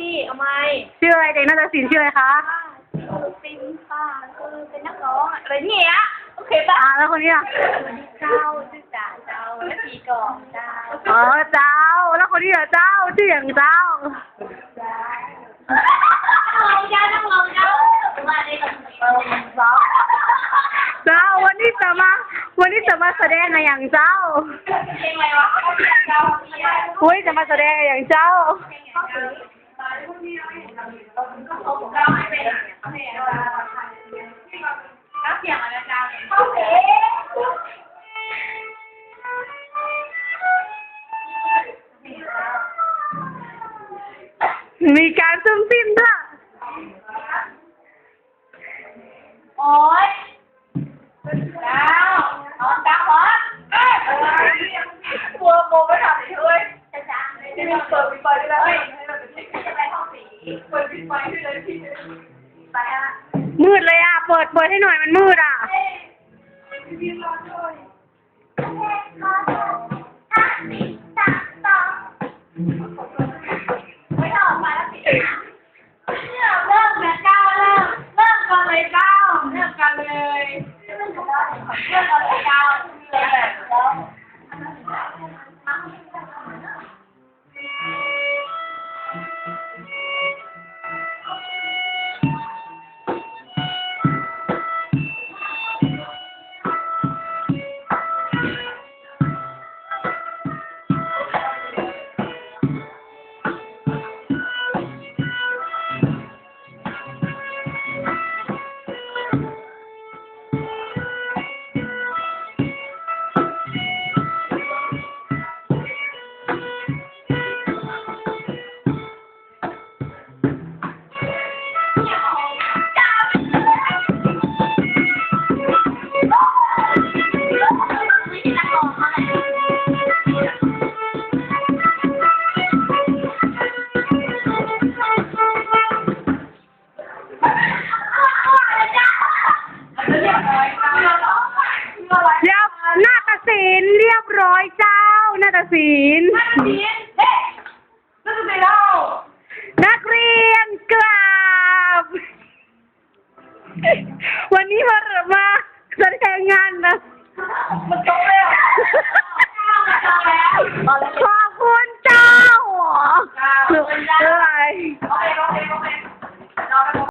ນີ້ເອົາໃໝ່ ຊື່ອະໄລ? ເດັກນາດຕະສິນຊື່ອະໄລຄະ? ເປັນປ້າ ເອີ ເປັນນັກຮ້ອງອະ ອະໄລນີ້ອະ ໂອເຄປະ? ອາ ແລ້ວຄົນນີ້ລະ? ສະຫວັດດີເຈົ້າ ຊື່ຈາເຈົ້າ ແລະ ຕີກອງເຈົ້າ. ອໍ ເຈົ້າ ແລ້ວຄົນນີ້ລະເຈົ້າ? ຊື່ຫຍັງເຈົ້າ? ເຈົ້າ ນັກຮ້ອງເຈົ້າ ນັກຮ້ອງເຈົ້າ ສະຫວັດດີເຈົ້າ ເຈົ້າ. ວັນນີ້ຈະມາ ວັນນີ້ຈະມາສະແດງຫຍັງເຈົ້າ? ເພງອະໄລວະ? ອຸ້ຍ ຈະມາສະແດງຫຍັງເຈົ້າ? ມີການຊຸ່ມຊິມດ້ວຍ. ໂອ້ຍ ເຈົ້າ ເອົາເຈົ້າເນາະ ເອີ ເອີ ກົວໂມໄປຖາມອີກເອີຍ ເປີດ ເປີດ ເປີດ ເອີຍ ເປີດ ເປີດ ເປີດ ເປີດ ມືດເລີຍອະ ເປີດ ເປີດໃຫ້ໜ້ອຍ ມັນມືດອະ. ເລີ່ມແລ້ວເຈົ້າ ເລີ່ມ ເລີ່ມກ່ອນເລີຍເຈົ້າ ເລີ່ມກ່ອນເລີຍ ເລີ່ມກ່ອນເລີຍເຈົ້າ. ຮຽບ ນາດຕະສິນ ຮຽບຮ້ອຍເຈົ້າ ນາດຕະສິນ. ນັກຮຽນກາບ ວັນນີ້ມາ ມາສະແດງງານນະ ມັນຕົກແລ້ວ ມັນຕົກແລ້ວ. ຂອບຄຸນເຈົ້າ ຂອບຄຸນເຈົ້າ. ເອີຍ.